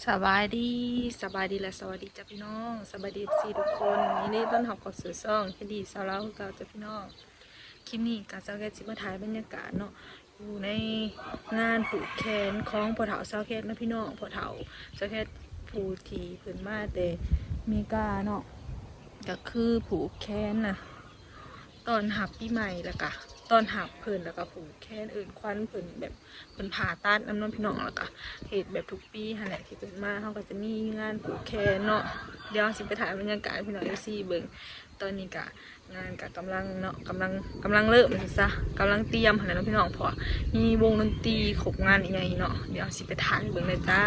ສະບາຍດີ ສະບາຍດີ ແລະ ສະຫວັດດີຈ້າພີ່ນ້ອງ ສະບາຍດີ ເອັຟຊີ ທຸກຄົນ ຍິນດີຕ້ອນຮັບເຂົ້າສູ່ຊ່ອງ ແຄນດີ້ ຊາວລາວ ຄືເກົ່າຈ້າພີ່ນ້ອງ. ຄລິບນີ້ກະ ສາວແຄດ ຊິມາຖ່າຍບັນຍາກາດເນາະ ຢູ່ໃນງານຜູກແຂນຂອງພໍ່ເຖົ້າສາວແຄດເນາະພີ່ນ້ອງ. ພໍ່ເຖົ້າສາວແຄດຜູ້ທີ່ເພິ່ນມາແຕ່ເມກາເນາະ ກະຄືຜູກແຂນນະ ຕ້ອນຮັບປີໃໝ່ ແລ້ວກະຕ້ອນຮັບເພິ່ນ ແລ້ວກະຜູກແຂນເອີ້ນຂວັນເພິ່ນ ແບບເພິ່ນຜ່າຕັດນຳເນາະພີ່ນ້ອງ ແລ້ວກະເຮັດແບບທຸກປີຫັ້ນແຫຼະ ທີ່ເພິ່ນມາ ເຮົາກະຈະມີງານຜູກແຂນເນາະ. ດຽວເຮົາຊິໄປຖ່າຍບັນຍາກາດໃຫ້ພີ່ນ້ອງ ເອັຟຊີ ເບິ່ງ. ຕອນນີ້ກະງານກະກຳລັງເນາະ ກຳລັງ ກຳລັງເລີ່ມວ່າຊັ້ນຊະ ກຳລັງຕຽມຫັ້ນແຫຼະເນາະພີ່ນ້ອງ ເພາະວ່າມີວົງດົນຕີຄົບງານໃຫຍ່ເນາະ. ດຽວເຮົາຊິໄປຖ່າຍເບິ່ງເລີຍຈ້າ.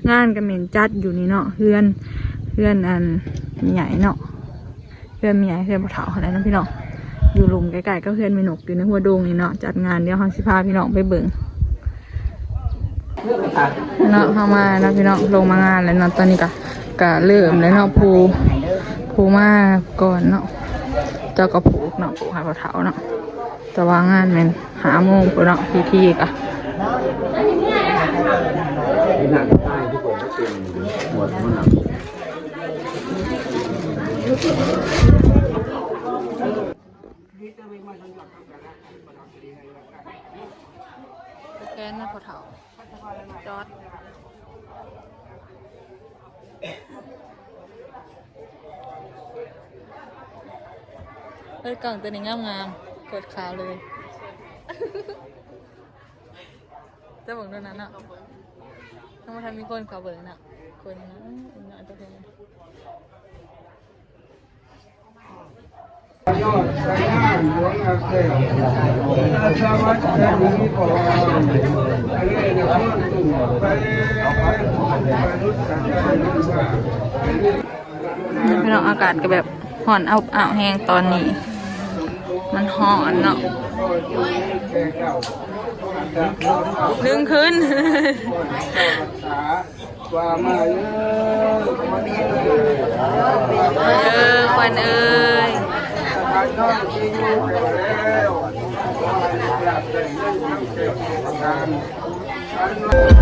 ງານກະແມ່ນຈັດຢູ່ນີ້ເນາະ ເຮືອນ ເຮືອນອັນໃຫຍ່ເນາະ ເຮືອນແມ່ໃຫຍ່ ເຮືອນພໍ່ເຖົ້າຫັ້ນແຫຼະເນາະພີ່ນ້ອງ ຢູ່ລຸ່ມໃກ້ໆກັບເຮືອນແມ່ນົກ ຢູ່ໃນຫົວດົງນີ້ເນາະ ຈັດງານ. ດຽວເຮົາຊິພາພີ່ນ້ອງໄປເບິ່ງເນາະ. ເຮົາມາເນາະພີ່ນ້ອງ ລົງມາງານແລ້ວເນາະ. ຕອນນີ້ກະ ກະເລີ່ມແລ້ວເນາະ ຜູ້ ຜູ້ມາກ່ອນເນາະ ເຈົ້າກະຜູກເນາະ ຜູກໃຫ້ພໍ່ເຖົ້າເນາະ. ແຕ່ວ່າງານແມ່ນຫ້າໂມງພຸ້ນເນາະ ພິທີກະ ແກນນະພໍ່ເຖົ້າ ຈອດ ເອີຍ ກ້ອງໂຕນີ້ງາມໆ ໂຄດຂາວເລີຍ. ຈະເບິ່ງໂດນນັ້ນເນາະ ຍັງບໍ່ທັນມີຄົນເຂົ້າເບິ່ງເນາະ ຄົນນ້ອຍ ເອີ ນ້ອຍແຕ່ເພິ່ນ. ພີ່ນ້ອງ ອາກາດກະແບບຮ້ອນອົບອ້າວແຮງຕອນນີ້ ມັນຮ້ອນເນາະ. ດຶງຂຶ້ນ ວ່າມາເດີ ເດີ ຂວັນເອີຍ.